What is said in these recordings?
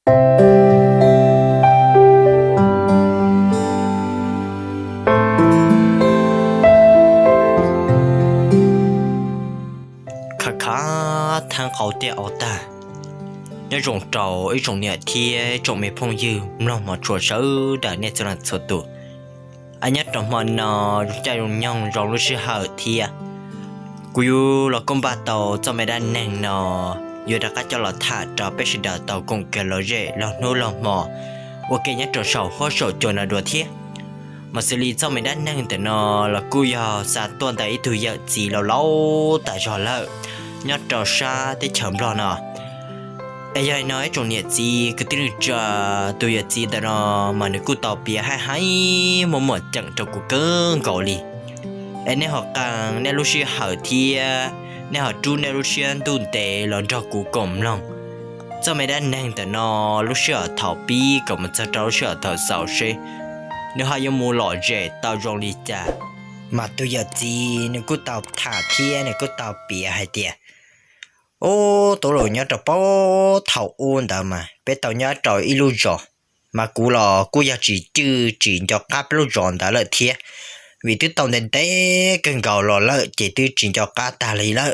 Khav khav theeb qau tiaj au tag, nyob zoo rau ib tsoom niam thiab ib tsoom me phooj ywg mloog mos tshua sawv daws nej txhua leej txhua tus. Nyob rau hmo no zoo caij zoo nyoog zoo lub sij hawm thiab, kuv yuav los koob npaj tau txoj me dab neeg no yuav rov qab coj los tham rau peb sawv daws tau koom kiag los zem los hnub los hmo ua ke nyob rau saum huab saum cua no dua thiab. Mas xws li txoj me dab neeg ntawm no los kuj yog xa tuaj ntawm ib tug yawm txiv laus laus tas zog lawm nyob rau sab teb chaws Nplog no. Es yog li no ib tsoom niam txiv kwv tij neej tsa, tus yawm txiv ntawm no mas nws kuj tau piav haj heev muaj muaj ceem rau kuv kawg nkaus li. Es nej ho qee nej lub sij hawm thiab nej ho rub nej lub siab ntuj ntev los nrog kuv koom mloog txoj me dab neeg ntawm no lub sij hawm thaum pib kom mus txog rau lub sij hawm thaum xaus seb nws ho yuav mus lom zem tau zoo li cas. Mas tus yawm txiv nws kuj tau tham thiab nws kuj tau piav hais tias, ub, tub los nyob rau puag thaum ub ntawd mas peb tau nyob rau ib lub zos, mas kuv los kuj yog tsis cwj tsis nco qab peb lub zos ntawd lawm thiab, vim twb tau ntev ntev kawg nkaus los lawm ces twb tsis nco qab tag li lawm.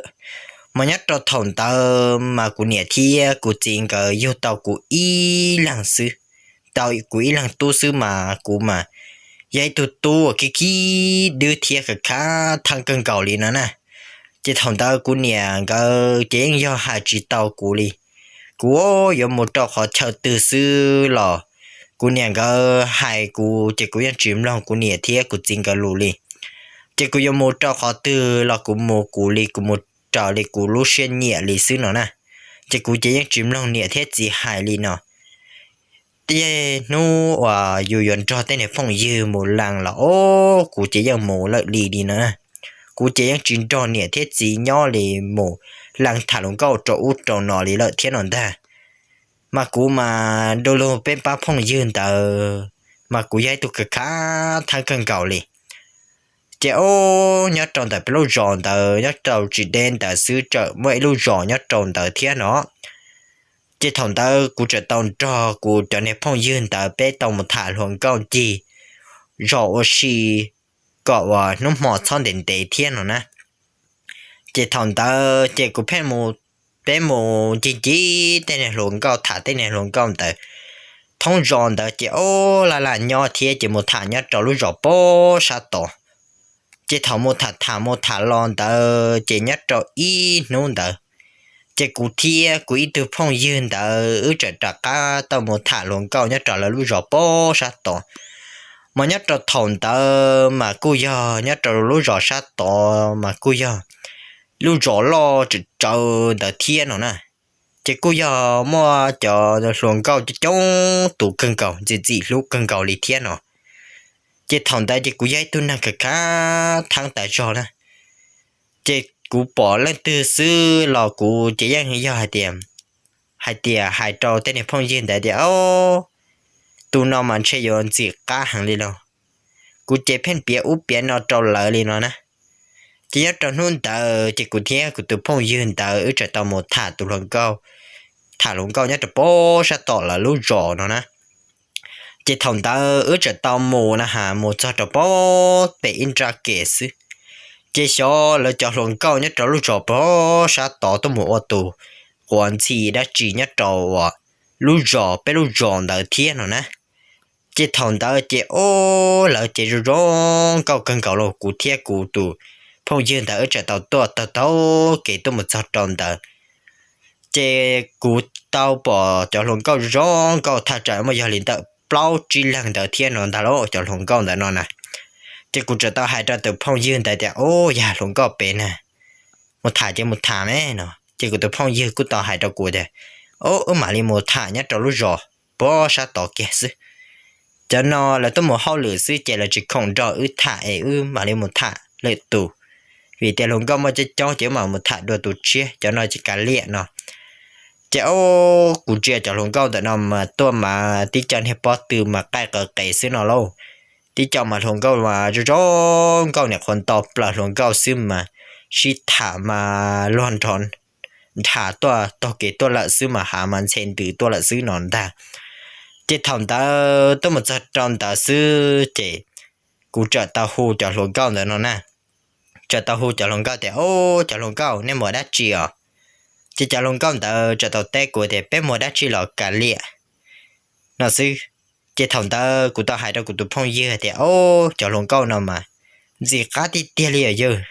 Mas nyob rau thaum ntawd mas kuv niam thiab kuv txiv nkawd yug tau kuv ib leeg xwb, tau kuv ib leeg tub xwb mas kuv mas yog ib tug tub uas khib khib dwb thiab khav khav theeb kawg nkaus li no na. Ces thaum ntawd kuv niam nkawd ces yeej yog hais tsis tau kuv li. Kuv yuav mus rau qhov chaw twg xwb los kuv niam nkawd hais kuv ces kuv yeej tsis mloog kuv niam thiab kuv txiv nkawd lus li. Ces kuv yuav mus rau qhov twg los kuv mus kuv li, kuv mus raws li kuv lub siab nyiam li xwb no na. Ces kuv ces yeej tsis mloog niam thiab txiv hais li no. Tej hnub uas yus yuav nrog tej niag phooj ywg mus lees los ob kuv ces yeej mus lawm li li no na. Kuv ces yeej tsis nrog niam thiab txiv nyob li mus lees tham hluas nkauj rau ub rau no li lawm thiab no ntag. Mas kuv mas du lug peb pab phooj ywg ntawd mas kuv yog ib tug khav khav theeb kawg nkaus li. Ces ob nyob rau ntawm peb lub zos ntawd nyob rau tsis deb ntawd xwb tseem muaj ib lub zos nyob rau ntawd thiab no. Ces thaum ntawd kuv tseem tau nrog kuv cov niag phooj ywg ntawd peb tau mus tham hluas nkauj ncig zos ua si kom uas hnub hmo txhob ntev ntev thiab no na. Ces thaum ntawd ces kuv pheej mus, peb mus ncig ncig tej niag hluas nkauj tham tej niag hluas nkauj ntawd thoob zos ntawd ces ob laj laj nyob thiab ces mus tham nyob rau lub zos puag sab tod. Ces thaum mus tham tham mus tham los ntawd ces nyob rau ib hnub ntawd ces kuv thiab kuv ib tug phooj ywg ntawd wb tseem rov qab tau mus tham hluas nkauj nyob rau lawv lub zos puag sab tod. Mas nyob rau thaum ntawd mas kuj yog nyob rau lub zos sab tod mas kuj yog lub zos loj tsawv tsawv ntawd thiab no na. Ces kuj yog muaj cov hluas nkauj coob coob tus kawg nkaus ntxim ntxim hlub kawg nkaus li thiab no. Ces thaum ntawd ces kuv yog ib tug neeg khav khav theeb tas zog na. Ces kuv pom leej twg xwb los kuv ces yeej yog hais tias, hais tias hais rau tej niag phooj ywg ntawd tias, o, tus no mas ntshe yuav ntxim qab heev li lauj. Kuv ces pheej piav ub piav no rau lawv li no na. Ces nyob rau hnub ntawd ces kuv thiab kuv tus phooj ywg ntawd wb tseem tau mus tham tus hluas nkauj, tham hluas nkauj nyob rau puag sab tom lawv lub zos no na. Ces thaum ntawd wb tseem tau mus na has mus txog rau puag pem ib nrab kev xwb, ces xyov lawv cov hluas nkauj nyob rau lub zos puag sab tod tuaj mus ua tus quav ntxhi dab tsi nyob rau uas lub zos peb lub zos ntawd thiab no na. Ces thaum ntawd ces ob lawv ces zoo zoo nkauj kawg nkaus los kuv thiab kuv tus phooj ywg ntawd wb tseem tau tuaj taug taug kev tuaj mus txog rau ntawd. Ces kuv tau pom cov hluas nkauj zoo zoo nkauj thaj tsam muaj yog li ntawm plaub tsib leeg ntawd thiab no ntag lauj, cov hluas nkauj ntawd no na. Ces kuv tseem tau hais rau tus phooj ywg ntawd tias, o, yog hluas nkauj pem na, mus tham ces mus tham me no. Ces kuv tus phooj ywg kuj tau hais rau kuv tias, o, wb mam li mus tham nyob rau lub zos puag sab tod kiag xwb. Cov no lawv tuaj mus hauj lwm xwb ces lawv tsis khoom nrog wb tham es wb mam li mus tham lwm tus. Vim tias hluas nkauj muaj coob coob ces wb mam mus tham dua tus tshiab, cov no ces kav liam no. Ces o, kuv ntsia cov hluas nkauj ntawm no mas tuaj mas tib co niag pob tw mas qaij qawv qev xwb no lauj. Tib co mas hluas nkauj mas zoo zoo nkauj, niam qhuav nto plaws hluas nkauj xwb mas sib tham mas luag nrov nrhas tuaj taug kev tuaj lawm xwb mas hav mas ntxhe ntws tuaj lawm xwb no ntag. Ces thaum ntawd tuaj mus txog rau ntawd xwb ces kuv txawm tau hu cov hluas nkauj ntawd no na. Txawm tau hu cov hluas nkauj tias, Au, cov hluas nkauj, nej mus dab tsi os? Ces cov hluas nkauj ntawd txawm tau teb kuv tias, Peb mus dab tsi los kav liam no xwb. Ces thaum ntawd kuv tau hais rau kuv tus phooj ywg tias, Au, cov hluas nkauj no mas ntxim qab tiag tiag li os yawg.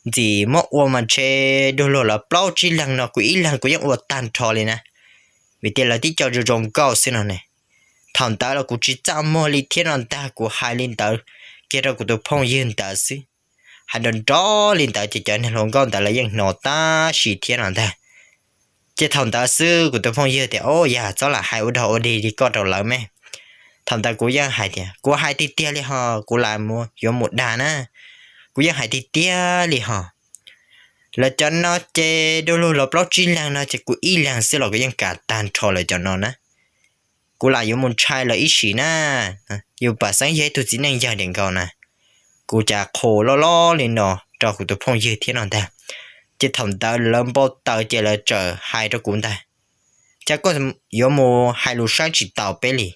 Ntxim muab ua mas ntshe du lug los plaub tsib leeg no kuv ib leeg kuv yeej ua tag nrho li na, vim tias lawv tib co zoo zoo nkauj xwb no ne. Thaum ntawd los kuv tsis txaj muag li thiab no ntag, kuv hais li ntawd kiag rau kuv tus phooj ywg ntawd xwb. Hais nrov nrov li ntawd ces cov niag hluas nkauj ntawd lawv yeej hnov tab sis thiab no ntag. Ces thaum ntawd xwb kuv tus phooj ywg tias, Au, yog txhob lam hais ua dog ua dig li koj rau lawv me. Thaum ntawd kuv yeej hais tias, Kuv hais tiag tiag li ho, kuv lam yuav mus dag na. Kuv yeej hais tiag tiag li ho. Lawv cov no ces du lug los plaub tsib leeg no ces kuv ib leeg xwb los kuv yeej kav tag nrho lawv cov no na. Kuv lam yuav mus ntshai lawv ib sim na. Yus pam xeeb yog ib tug txiv neej yawg diam nkaus na. Kuv cas qhuas loj loj li no rau kuv tus phooj ywg thiab no ntag. Ces thaum ntawd lawv npau taws ces lawv txawm hais rau kuv ntag, Cas koj yuav mus hais lus saib tsis taus peb li?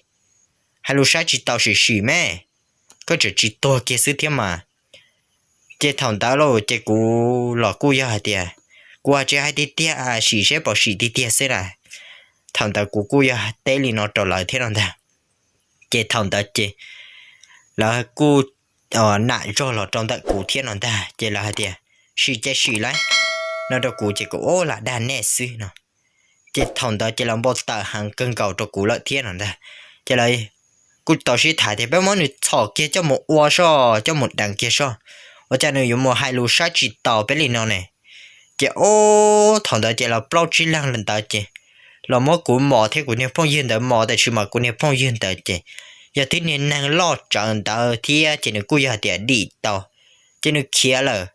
Hais lus saib tsis taus sim sim me, koj tseem tsis tuag kiag xwb thiab mas. Ces thaum ntawd lauj ces kuv los kuj yog hais tias, Kuv tsis hais tiag tiag, sim seb puas sim tiag tiag xwb na. Thaum ntawd kuv kuj yog teb li no rau lawv thiab no ntag. Ces thaum ntawd ces lawv kuj nam zog los rau ntawm kuv thiab no ntag, ces lawv hais tias, Sim ces sim lauj, no rau kuv ces kuv, Ua, lam dag nej xwb no. Ces thaum ntawd ces lawv npau taws heev kawg nkaus rau kuv lawm thiab no ntag. Ces lawv kuj tau sib tham tias, Peb muab nws txhom kiag coj mus ua soj, coj mus deev kiag soj, ua cas nws yuav mus hais lus saib tsis taus peb li no ne? Ces ob thaum ntawd ces los plaub tsib leeg ntawd ces los muab kuv mos thiab kuv niag phooj ywg ntawd mos, tab sis mas kuv niag phooj ywg ntawd ces yog twb niag neeg loj tsawv ntawd thiab ces nws kuj yog tias dim tau, ces nws khiav lawm.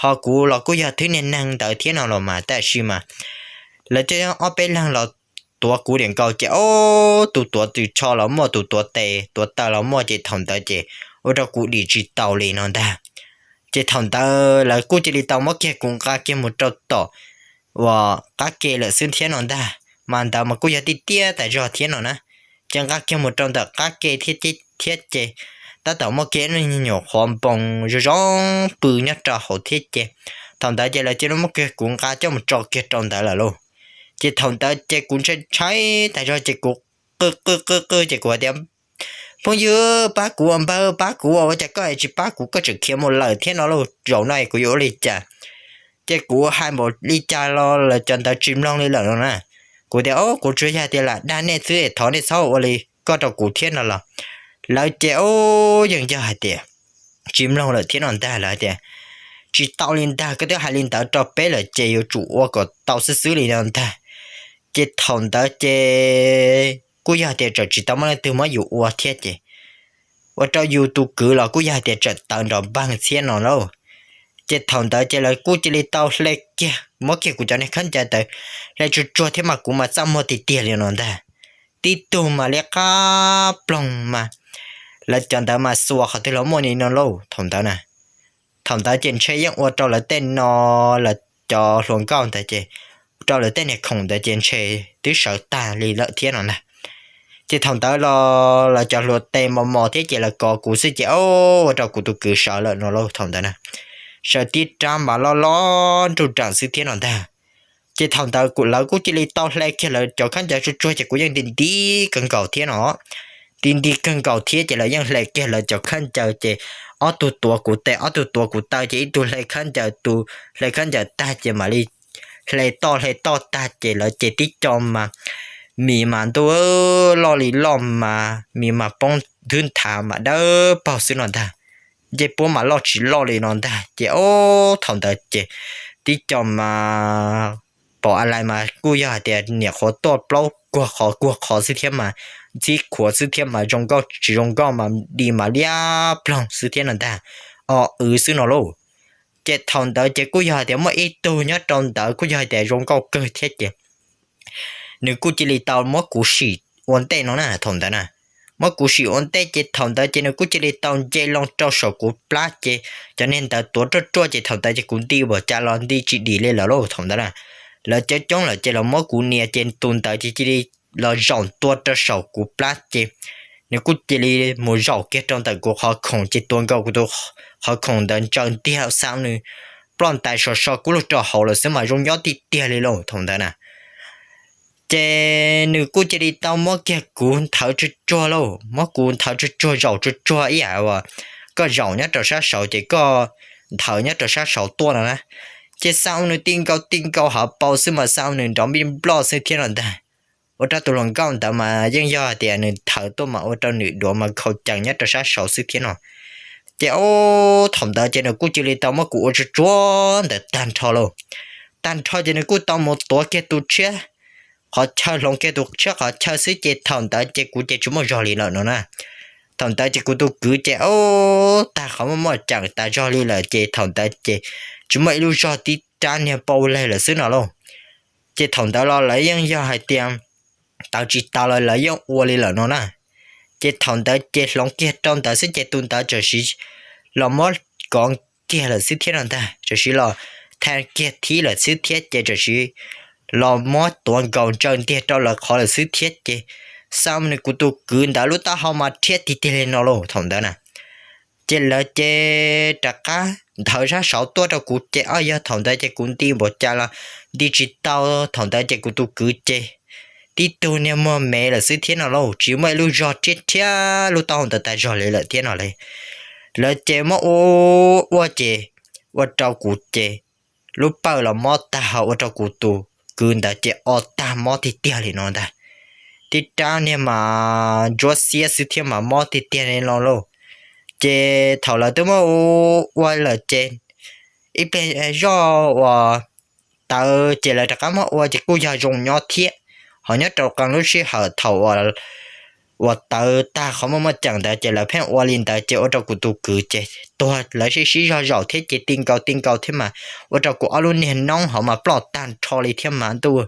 Ho kuv los kuj yog twb niag neeg ntawd thiab no los mas, tab sis mas lawv coj ob peb leeg los tuav kuv diam nkaus ces ob tug tuav txwm tsho los muaj, tus tuav tes tuav taw los muaj, ces thaum ntawd ces ua rau kuv dim tsis taus li no ntag. Ces thaum ntawd lawv kuj cia li tau muab kiag kuv nqa kiag mus rau tom uas qab ke lawm xwb thiab no ntag. Mas ntawd mas kuj yog tiaj tiaj tas zog thiab no na. Ces nqa kiag mus rau ntawm qab ke thiab, thiab ces tab tom muaj kiag ib nyuag qhov npoo zoo zoo pw nyob rau hauv thiab ces thaum ntawd ces lawv cia li muab kiag kuv nqa coj mus tso kiag rau ntawd lawm lauj. Ces thaum ntawd ces kuv ntshai ntshai tas zog ces kuv qw qw qw qw ces kuv hais tias, Phooj ywg, pab kuv, npawg, pab kuv, ua cas koj tsis pab kuv, koj tseem khiav mus lawm thiab no lauj, zaum no kuv yuav ua li cas? Ces kuv hais npaum li cas los lawv cov ntawd tsis mloog li lawm no na. Kuv tias, Au, kuv tsuas yog tias lam dag nej xwb, thov nej txhob ua li koj rau kuv thiab no los. Lawv ces, au, yeej yog hais tias tsis mloog lawm thiab no ntag, lawv tias, Tsis tau li ntag, koj twb hais li ntawd rau peb lawm ces yuav tsum ua kom tau xwb xwb li no ntag. Ces thaum ntawd ces kuj yog tias tseem tsis tau muaj leej twg muab yus ua thiab ces ua rau yus tus kwv los kuj yog hais tias tseem tawv nrov npaag thiab no lauj. Ces thaum ntawd ces lawv kuj cia li tau hle kiag, muab kiag kuv cov niag khaub ncaws ntawd hle tsuag tsuag thiab mas kuv mas txaj muag tiag tiag li no ntag. Tib tug mas liab qab ploog mas lawv cov ntawd mas xuas qhov twg los muaj li no lauj thaum ntawd na. Thaum ntawd ces ntshe yeej ua rau lawv tej no, lawv cov hluas nkauj ntawd ces, ua rau lawv tej niag khoom ntawd ces ntshe twb sawv tag li lawm thiab no ntag. Ces thaum ntawd los lawv cov hluas tes mos mos thiab ces lawv kov kuv xwb ces, au, ua rau kuv tus kwv sawv lawm no lauj thaum ntawd na. Sawv tib rab mas loj loj nruj nreem xwb thiab no ntag. Ces thaum ntawd kuv, lawv kuj cia li tau hle kiag lawv cov khaub ncaws tsuag tsuag ces kuv yeej nti nti kawg nkaus thiab no. Nti nti kawg nkaus thiab ces lawv yeej hle kiag lawv cov khaub ncaws ces ob tug tuav kuv tes ob tug tuav kuv taw ces ib tug hle khaub ncaws, tus hle khaub ncaws tag ces mam li hle toj hle toj tag ces lawv ces tib co mas mis mas ntuj loj li loj mas mis mas poob thwb nthav mas dawb paug xwb no ntag. Ncej puab mas loj tsis loj li no ntag ces, au, thaum ntawd ces tib co mas pom a lais mas kuj yog hais tias niam qhuav tuaj plaub kuag qhov kuag qhov xwb thiab mas ntxhib khuav xwb thiab mas zoo nkauj tsis zoo nkauj mas di mas liab ploog xwb thiab no ntag, o wv xwb no lauj. Ces thaum ntawd ces kuj yog hais tias muaj ib tug nyob rau ntawd kuj yog hais tias zoo nkauj kawg thiab ces nws kuj cia li tau muab kuv sim ua ntej no na thaum ntawd na. Muab kuv sim ua ntej ces thaum ntawd ces nws kuj cia li tau nce loo rau saum kuv plab ces cov niag ntawd tuav ruaj ruaj ces thaum ntawd ces kuv nti npaum cas los nti tsis dim li lawm lauj thaum ntawd na. lawv coob coob lawm ces los muab kuv nias ces tus ntawd ces cia li los zaum tua rau saum kuv plab ces nws kuj cia li mus zaum kiag rau ntawm kuv qhov khoom ces tua nkaus kuv tus qhov khoom ntawd ntsaws ntiag xav nws ploj ntais sov so kub lug rau hauv lawm xwb mas zoo nyob tiag tiag li lauj thaum ntawd na. Ces nws kuj cia li tau muab kiag kuv nthawv tsuag tsuag lauj, muab kuv nthawv tsuag tsuag zaum tsuag tsuag ib yam uas koj zaum nyob rau sab saud ces koj nthawv nyob rau sab saud tuaj no na. Ces xav nws ti nkaus ti nkaus hauv paus xwb mas xav nws nrov npij nploj xwb thiab no ntag. Ua rau tus hluas nkauj ntawd mas yeej yog hais tias nws nthawv tuaj mas ua rau nws duav mas khaus cees nyob rau sab saud xwb thiab no. Ces ob thaum ntawd ces nws kuj cia li tau muab kuv ua tsuag tsuag ntawd tag nrho lauj. Tag nrho ces nws kuj tau mus tuav kiag tus tshiab qhov chaw, hloov kiag tus tshiab qhov chaw xwb ces thaum ntawd ces kuv ces tsis muaj zog li lawm no na. Thaum ntawd ces kuv tus kwv ces ob tag qhov muaj muaj ceem tas zog li lawm ces thaum ntawd ces tsis muaj ib lub zog, tib rab niag pau leg lawm xwb no lauj. Ces thaum ntawd los lawv yeej yog hais tias tawv tsis tau los lawv yeej ua li lawm no na. Ces thaum ntawd ces hloov kiag rau ntawd xwb ces tus ntawd txawm siv los muab kov kiag lawm xwb thiab no ntag, txawm siv los tha kiag thib lawm xwb thiab ces txawm siv los muab tuav nkaus ntsaws ntiag rau lawv qhov lawm xwb thiab ces xav nws kuv tus kwv ntawd lub taub hau mas rhiab tiag tiag li no lauj thaum ntawd na. Ces lawv ces rov qab nthawv sab saud tuaj rau kuv ces ob yog thaum ntawd ces kuv nti npaum cas los nti tsis tau, thaum ntawd ces kuv tus kwv ces tib tug niag muag me lawm xwb thiab no lauj, tsis muaj ib lub zog, rhiab rhiab lub taub hau ntawd tas zog li lawm thiab no li. Lawv ces muab ua ua ces ua rau kuv ces lub pawj los mob tag hos ua rau kuv tus kwv ntawd ces o tag mob tiag tiag li no ntag. Tib rab niag mas ntsuab xiab xwb thiab mas mob tiag tiag li no lauj. Ces thaum lawv twb muab ua lawm ces ib pliag zoj uas tawv ces lawv rov qab muab ua ces kuj yog zoo nyob thiab. Ho nyob rau qee lub sij hawm thaum uas tawv tag qhov muaj muaj ceem ntawd ces lawv pheej ua li ntawd ces ua rau kuv tus kwv ces tuag lawv sib sib zog zaum thiab ces ti nkaus ti nkaus thiab mas ua rau kuv ob lub niag noob hov mas ploj tag nrho li thiab mas ntuj,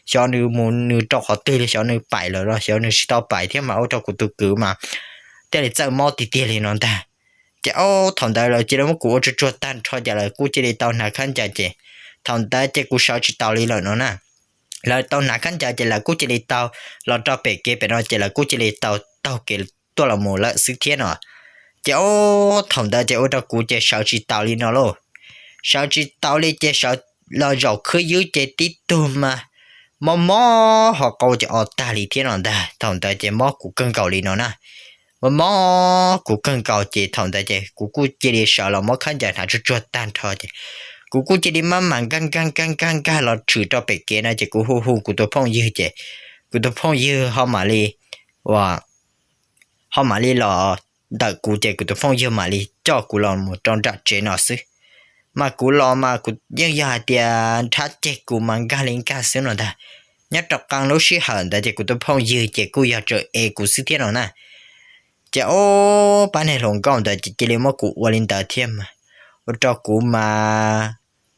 xyov nws mus nws rau qhov twg li, xyov nws paim lawm los xyov nws tsis tau paim thiab mas ua rau kuv tus kwv mas thiaj li txawj mob tiag tiag li no ntag. Ces ob thaum ntawd lawv cia li muab kuv ua tsuag tsuag tag nrho ces lawv kuj cia li tau hnav khaub ncaws ces thaum ntawd ces kuv sawv tsis taus li lawm no na. Lawv tau hnav khaub ncaws ces lawv kuj cia li tau los rau pem kev pem no ces lawv kuj cia li tau taug kev tuaj los mus lawm xwb thiab no. Ces ob thaum ntawd ces ua rau kuv ces sawv tsis taus li no lauj. Sawv tsis taus li ces sawv los zaum khwb ywb ces tib tug mas mob mob ho qau ces o tag li thiab no ntag. Thaum ntawd ces mob kuv kawg nkaus li no na. Mob mob kuv kawg nkaus ces thaum ntawd ces kuv kuj cia li sawv los muab khaub ncaws hnav tsuag tsuag tag nrho ces kuv kuj cia li maj mam nkag nkag nkag nkag nkag los tshwm rau pem kev no ces kuv hu hu kuv tus phooj ywg ces kuv tus phooj ywg ho mam li ua ho mam li los ntawm kuv ces kuv tus phooj ywg mam li coj kuv los mus rau nram tsev no xwb. Mas kuv los mas kuv yeej yog hais tias nrhab ceg kuv mas nkag li nkag xwb no ntag. Nyob rau qee lub sij hawm ntawd ces kuv tus phooj ywg ces kuj yog tseem ev kuv xwb thiab no na. Ces ob pab niag hluas nkauj ntawd ces cia li muab kuv ua li ntawd thiab mas ua rau kuv mas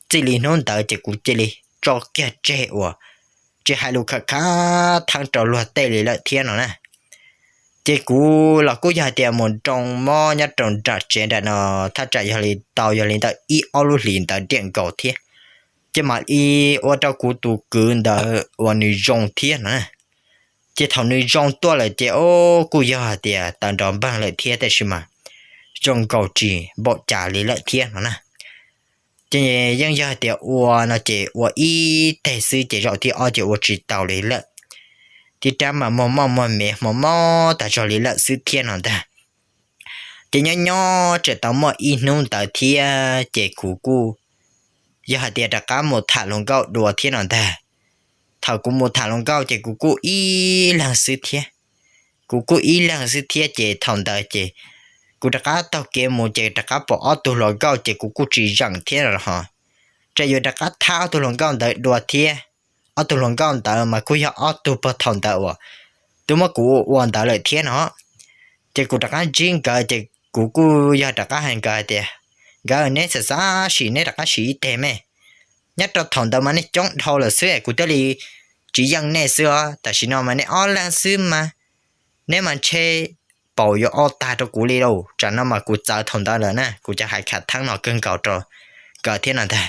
txij li hnub ntawd ces kuv cia li tso kiag tseg uas tsis hais lus khav khav theeb rau luag tej li lawm thiab no na. Ces kuv los kuj yog hais tias mus nroo mob nyob rau nram tsev nram no, thaj tsam yog li tau yog li ntawm ib ob lub hlis ntawd diam nkaus thiab. Ces mam li ua rau kuv tus kwv ntawd uas nws zoo thiab no na. Ces thaum nws zoo tuaj lawm ces o kuj yog hais tias tawv nrov npeeg lawm thiab tab sis mas zoo nkaus tsis npaum cas li lawm thiab no na. Ces yeej yog hais tias ua no ces ua ib teg xwb ces zaum thib ob ces ua tsis tau li lawm. Tib rab mas muag moj muag me hmo mob tas zog li lawm xwb thiab no ntag. Ces nyob nyob tseem tau muaj ib hnub ntawd thiab ces kuv kuj yog hais tias rov qab mus tham hluas nkauj dua thiab no ntag. Thaum kuv mus tham hluas nkauj ces kuv kuj ib leeg xwb thiab. Kuv kuj ib leeg xwb thiab ces thaum ntawd ces kuv rov qab taug kev mus ces rov qab pom ob tug hluas nkauj ces kuv kuj tsis zeem thiab los ho. Ces yuav rov qab thab ob tug hluas nkauj ntawd dua thiab. Ob tug hluas nkauj ntawd mas kuj yog ob tug puag thaum ntawd uas twb muab kuv ua ntawd lawm thiab no. Ces kuv rov qab ntsib nkawd ces kuv kuj yog rov qab hais nkawd hais tias, nkawd, neb xav xav sim neb rov qab sim ib teg me. Nyob rau thaum ntawd mas nej coob dhau lawm xwb es kuv thiaj li tsis yeej nej xwb os. Tam sim no mas nej ob leeg xwb mas neb mas ntshe paum yuav o tag rau kuv li lauj. Tsam no mas kuv txawv thaum ntawd lawm na, kuv cov hais khav theeb no kawg nkaus rau nkawd thiab no ntag.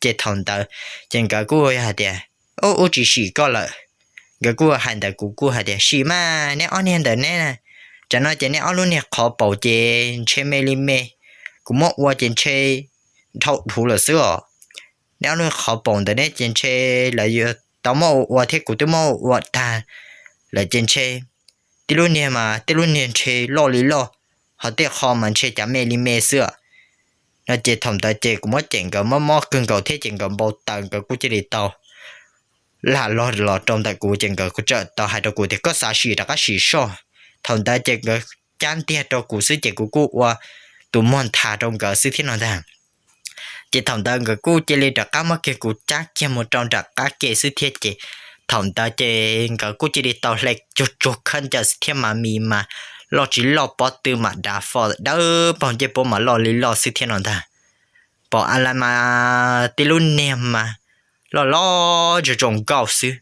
Ces thaum ntawd ces nkawd kuj yog hais tias, Ub, ub tsis sim koj lawm. Nkawd kuj hais ntawd, kuv kuj hais tias, Sim mas, neb ob niag ntawm neb, tsam no ces neb ob lub niag qhov paum ces ntshe me li me, kuv muab ua ces ntshe dhau dhuv lawm xwb os. Neb ob lub qhov paum ntawm neb ces ntshe lawv yuav tau muab ua ua thiab kuv twb muab ua ua tag lawm ces ntshe tib lub niag mas tib lub niag ntshe loj li loj, ho tej qho mas ntshe cav me li me xwb os. No ces thaum ntawd ces kuv muab cem nkawd mob mob kawg nkaus thiab ces nkawd npau taws, nkawd kuj cia li tau lam los los rau ntawm kuv ces nkawd kuj txawm tau hais rau kuv tias, Koj xav sim rov qab sim soj. Thaum ntawd ces nkawd cab ntiag rau kuv xwb ces kuv kuj ua tus muag nthav rau nkawd xwb thiab no ntag. Ces thaum ntawd nkawd kuj cia li rov qab muab kiag kuv cab kiag mus rau nram qab ke xwb thiab ces thaum ntawd ces nkawd kuj cia li tau hle tsuag tsuag khaub ncaws xwb thiab mas mis mas loj tsis loj, pob tw mas dav fo dawb paug, ncej puab mas loj li loj xwb thiab no ntag. Pom a la mas tib lub niag mas loj loj zoo zoo nkauj xwb.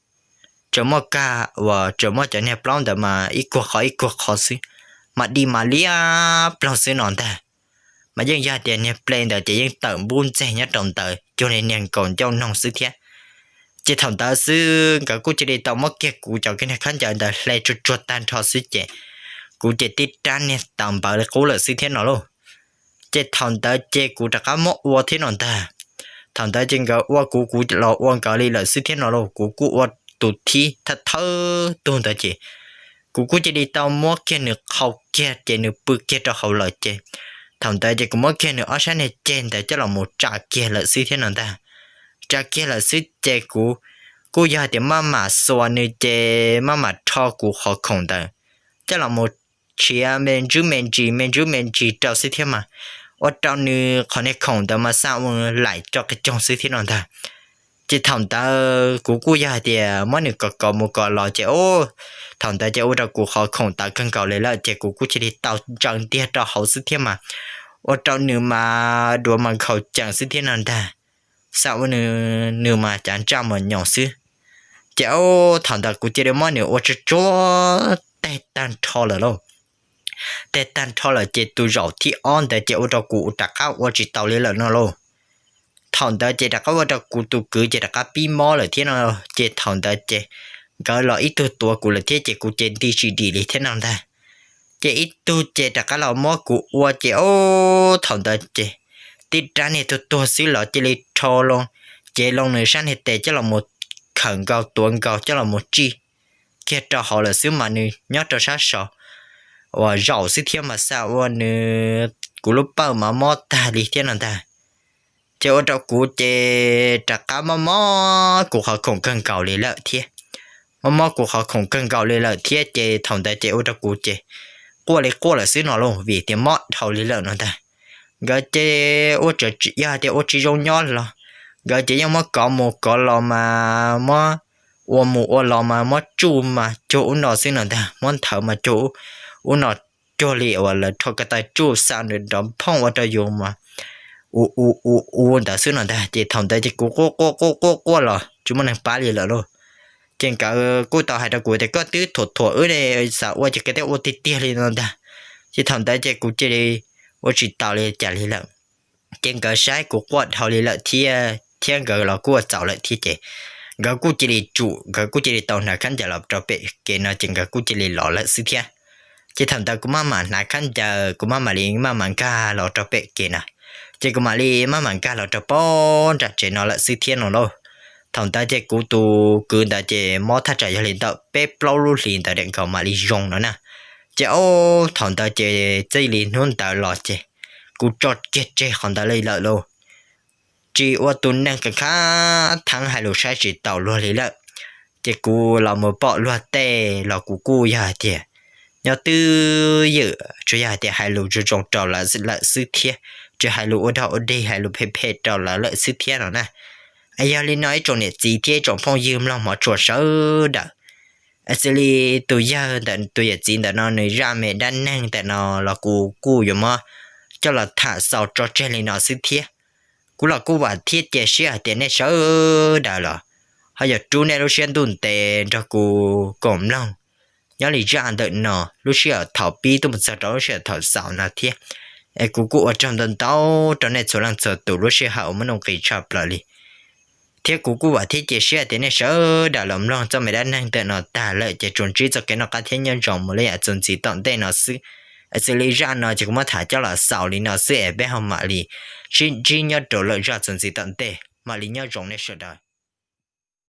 Tseem muaj kag uas tseem muaj cov niag plaub ntawd mas ib kuag qhov ib kuag qhov xwb, mas di mas liab ploog xwb no ntag. Mas yeej yog tias niag ple ntawd ces yeej tawm npub ntxeg nyob rau ntawd cuag li niag nkaus ncauj noog xwb thiab. Ces thaum ntawd xwb nkawd kuj cia li tau muab kiag kuv cov niag khaub ncaws ntawd hle tsuag tsuag tag nrho xwb ces kuv ces tib rab niag tawm npawv li qub lawm xwb thiab no lauj. Ces thaum ntawd ces kuv rov qab muab ua thiab no ntag. Thaum ntawd ces nkawd ua kuv, kuv los ua nkawd li lawm xwb thiab no lauj. Kuv kuj ua tus thib thawj thawj tug ntawd ces kuv kuj cia li tau muab kiag nws qhau kiag ces nws pw kiag rau hauv lawm ces thaum ntawd ces kuv muab kiag nws ob sab niag ceg ntawd coj los mus tsa kiag lawm xwb thiab no ntag. Tsa kiag lawm xwb ces kuv kuj yog hais tias maj mam xuas nws ces maj mam rho kuv qhov khoom ntawd coj los mus tshiav me ntsis me ntsis me ntsis me ntsis rau xwb thiab mas ua rau nws qhov niag khoom ntawd mas xa ua laim rau qhov coog xwb thiab no ntag. Ces thaum ntawd kuv kuj yog hais tias muab nws kov kov mus kov los ces thaum ntawd ces ua rau kuv qhov khoom tawv kawg nkaus li lawm ces kuv kuj cia li tau ntsaws ntiag rau hauv xwb thiab mas ua rau nws mas duav mas nkhaus cees xwb thiab no ntag. Xa ua nws mas cav ntsaj mos nyoos xwb. Ces thaum ntawd kuv cia li muab nws ua tsuag tsuag tag tag nrho lawm lauj. Tag tag nrho lawm ces tus zaum thib ob ntawd ces ua rau kuv rov qab ua tsis tau li lawm no lauj. Thaum ntawd ces rov qab ua rau kuv tus kwv ces rov qab pib mob lawm thiab no. Ces thaum ntawd ces nkawd los ib tug tuav kuv lawm thiab ces kuv ces nti tsis dim li thiab no ntag. Ces ib tug ces rov qab los muab kuv ua ces thaum ntawd ces tib rab niag tuag tuag xwb los cia li rho loo, cev loo nws sab niag tes coj los mus khawm nkaus tuav nkaus coj los mus tsij kiag rau hauv lawm xwb mas nws nyob rau sab saud uas zaum xwb thiab mas xa ua nws kuv lub pawj mas mob tag li thiab no ntag. Ces ua rau kuv ces rov qab mob mob kuv qhov khoom kawg nkaus li lawm thiab. Mob mob kuv qhov khoom kawg nkaus li lawm thiab ces thaum ntawd ces ua rau kuv ces quaj li quaj lawm xwb no lauj vim tias mob dhau li lawm no ntag. Nkawd ces ua tseem yog hais tias ua tsis zoo nyob los nkawd ces yeej muab kov mus kov los mas muab ua mus ua los mas muab tsuj mas cuag ub no xwb no ntag, muab nthawv mas cuag ub no, cuag li uas lawv rho ko taw tsuj xa nws nrov phooj ua rau yus mas u u u u ntawd xwb no ntag. Ces thaum ntawd ces kuv quaj quaj quaj quaj quaj los tsis muaj neeg pab li lawm lauj. Ces nkawd kuj tau hais rau kuv tias koj twb thuam thuam wb ne, xav ua ces koj thiaj ua tiag tiag li no ntag. Ces thaum ntawd ces kuv cia li ua tsis tau li cas li lawm. Ces nkawd saib kuv quaj dhau li lawm thiab thiab nkawd los kuj ua txaus lawm thiab ces nkawd kuj cia li tsum, nkawd kuj cia li tau hnav khaub ncaws los rau pem kev no ces nkawd kuj cia li los lawm xwb thiab. Ces thaum ntawd kuv maj mam hnav khaub ncaws, kuv maj mam li maj mam nkag los rau pem kev na. Ces kuv mam li maj mam nkag los rau pob nram tsev no lawm xwb thiab no lauj. Thaum ntawd ces kuv tus kwv ntawd ces mob thaj tsam yog li ntawm peb plaub lub hlis ntawd daim nkaus mam li zoo no na. Ces o, thaum ntawd ces txij li hnub ntawd los ces kuv tso kiag tseg qhov ntawd li lawm lauj. Tsis ua tus neeg khav khav theeb hais lus saib tsis taus luag li lawm. Ces kuv los mus pom luag tej los kuv kuj yog hais tias nyob twj ywm tsuas yog hais tias hais lus zoo zoo rau lawv lawm xwb thiab, tsis hais lus ua dog ua dig hais lus phem phem rau lawv lawm xwb thiab no na. Es yog li no ib tsoom niam txiv thiab ib tsoom phooj ywg mloog hmov tshua sawv daws, es xws li tus yawg ntawm tus yawm txiv ntawm no nws zaj me dab neeg ntawm no los kuv kuj yuav muab coj los tham xaus tso tseg li no xwb thiab. Kuv los kuj vam thiab cia siab hais tias nej sawv daws los ho yuav rub nej lub siab ntuj ntev nrog kuv koom mloog nyob li zaj ntawm no lub sij hawm thaum pib tuaj mus txog rau lub sij hawm thaum xaus no thiab. Es kuv kuj ua tsaug ntau ntau rau nej txhua leej txhua tus lub sij hawm uas muaj nuj nqis tshaj plaws li. Thiab kuv kuj vam thiab cia siab tias nej sawv daws los mloog txoj me dab neeg ntawm no tag lawm ces tsuas ntsib txoj kev noj qab thiab nyob zoo mus li yam txuas ntxiv tom ntej no xwb. Xws li zaj no ces kuv muab tham coj los xaus li no xwb es peb ho mam li sib ntsib nyob rau lwm zaj txuas ntxiv tom ntej. Mam li nyob zoo nej sawv daws.